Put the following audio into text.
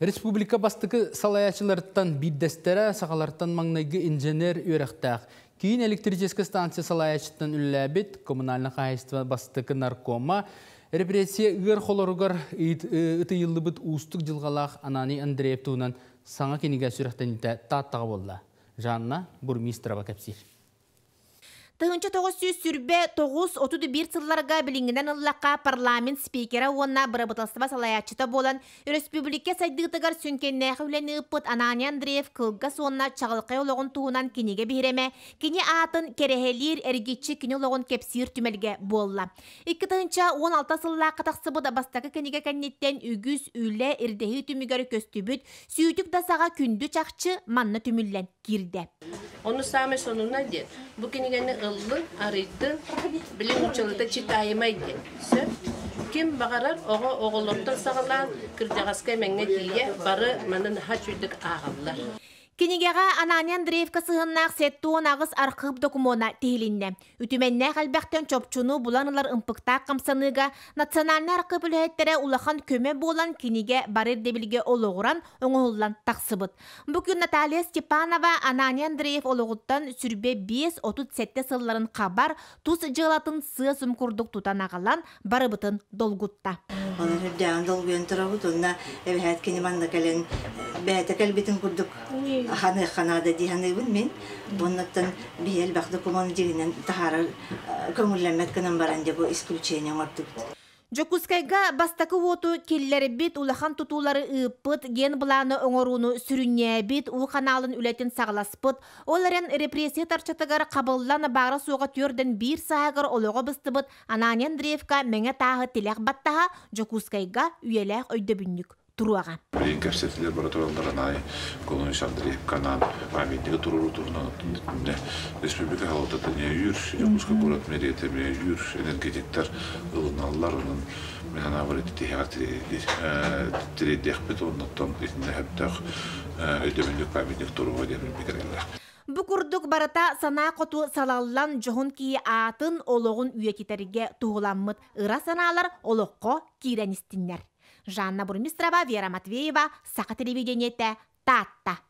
Республика бастакы салайааччыларыттан биирдэстэрэ, сахалартан маҥнайгы инженер үөрэхтээх, киин электрическэй станция салайааччытынан үлэлээбит, коммунальнай хаһаайыстыба бастакы наркома, репрессия ыар холоругар ытыйыллыбыт уустук дьылҕалаах Ананий Андреев туһунан саҥа кинигэ сүрэхтэниитэ Тааттаҕа буолла. Жанна Бурмистрова кэпсиир. 1929, 31 сылларга билиҥҥинэн ыллахха парламент спикера уонна бырабыыталыстыба салайааччыта буолан өрөспүүбүлүкэ сайдыытыгар сүҥкэннээх үлэни ыыппыт Ананий Андреев кылгас уонна чаҕылхай олоҕун туһунан кинигэ биһирэмэ кини аатын кэрэһэлиир эргиччи кини олоҕун кэпсиир түмэлгэ буолла. 2016 сыллаахха тахсыбыт бастакы кинигэ кэнниттэн үгүс үлэ ирдэһии түмүгэр көстүбүт сүүтүк да саҕа күндү чахчы манна түмүллэн киирдэ. Ону саамай сонуна диэн, бу кинигэни ыллын, арыйдын, билин нууччалыыта читаемай диэн. Сөп. Ким баҕарар оҕо оҕолортон саҕалаан кырдьаҕаска эмэҥҥэ тиийэ бары маны наһаа үчүгэйдик ааҕаллар. Кинигэҕэ Ананий Андреевка сыһыаннаах 78 архыып докумуона тиһилиннэ. Үтүмэннээх элбэхтэн чопчуну булан ылар ымпыктаах хамсаныыга Национальнай архыып үлэһиттэрэ улахан көмө буолан кинигэ бары ирдэбилгэ олоҕуран оҥоһуллан тахсыбыт. Бу күн Наталья Степанова Ананий Андреев олоҕуттан 25-37 сылларын хабар тус дьыалатын сыа-сым курдук тутан аҕалан барыбытын долгутта. Онон үрдээҕин долгуйан турабыт уонна эбэһээт кини манна кэлэн бэйэтэ кэлбитин курдук ханыахха наада дии саныыбын мин. Оннуттан биһи элбэх докумуон дьиҥинэн таһаарар көҥүллэммэт гынан баран дьэ бу исключение оҥордубут. Дьокуускайга бастакы уоту киллэрбит, улахан тутуулары ыыппыт, генпланы оҥорууну сүрүннээбит, уу ханаалын үлэтин саҕаласпыт, ол эрэн репрессия тарчатыгар хабыллан баара-суоҕа 41 сааһыгар олоҕо быстыбыт Ананий Андреевка мэҥэ тааһы тилэх баттаһа Дьокуускайга үйэлээх өйдөбүнньүк туруоҕа. Билигин кэпсэтиилэр бара тураллар Ананий Николаевич Андреевка анаан памятнигы туруоруу туһунан республика салалтата өйүүр, Дьокуускай куорат мэрията өйүүр, энергетиктэр ылыналлар, онон мин санаабар ити тиһэҕэр тириэрдиэхпит, оннуттан итиннэ сөптөөх өйдөбүнньүк памятник туруоҕа диэн билбит. Бу курдук барыта санаа хоту салаллан дьоһун киһи аатын олоҕун үйэтитэргэ туһуламмыт ыра санаалар олоххо киирэн истиннэр. Жанна Бурмистрова, Вера Матвеева, Саха телевидениетэ, Таатта.